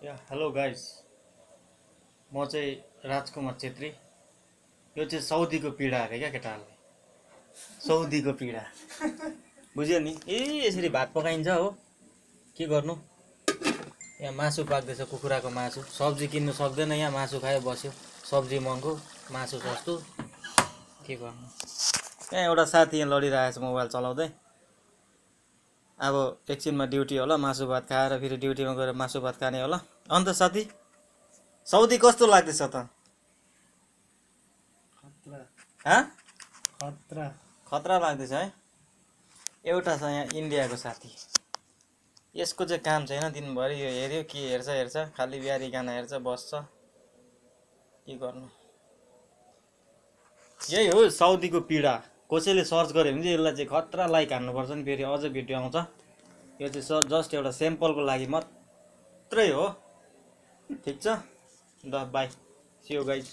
Hello guys, म चाहिँ राजकुमार छेत्री। यो चाहिँ सौदीको पीडा अरे क्या केटाहरूले, सौदीको पीडा बुझ्यो नि। यसरी भात पकाइन्छ हो, के गर्नु। यहाँ मासु पाक्दैछ, कुखुराको मासु। सब्जी किन्नु सक्दैन, यहाँ मासु खायो बस्यो। सब्जी महँगो, मासु सस्तो, के गर्नु। यहाँ एउटा साथी यहाँ लडिरहेको छ मोबाइल चलाउँदै। अब एकछिनमा ड्युटी होला, मासु भात खाएर फेरि ड्युटीमा गएर मासु भात खाने होला। अन्त साथी, सौदी कस्तो लाग्दैछ त? खतरा लाग्दैछ है। एउटा छ यहाँ इन्डियाको साथी, यसको चाहिँ काम छैन, दिनभरि यो हेऱ्यो के हेर्छ खालि बिहारी गाना हेर्छ बस्छ, के गर्नु। यही हो सौदीको पीडा। कसैले सर्च गर्यो भने चाहिँ यसलाई चाहिँ खतरा लाइक हान्नुपर्छ नि, फेरि अझ भिडियो आउँछ। यो चाहिँ जस्ट एउटा स्याम्पलको लागि मात्रै हो। ठिक छ, ल बाई, सी यू गाइज।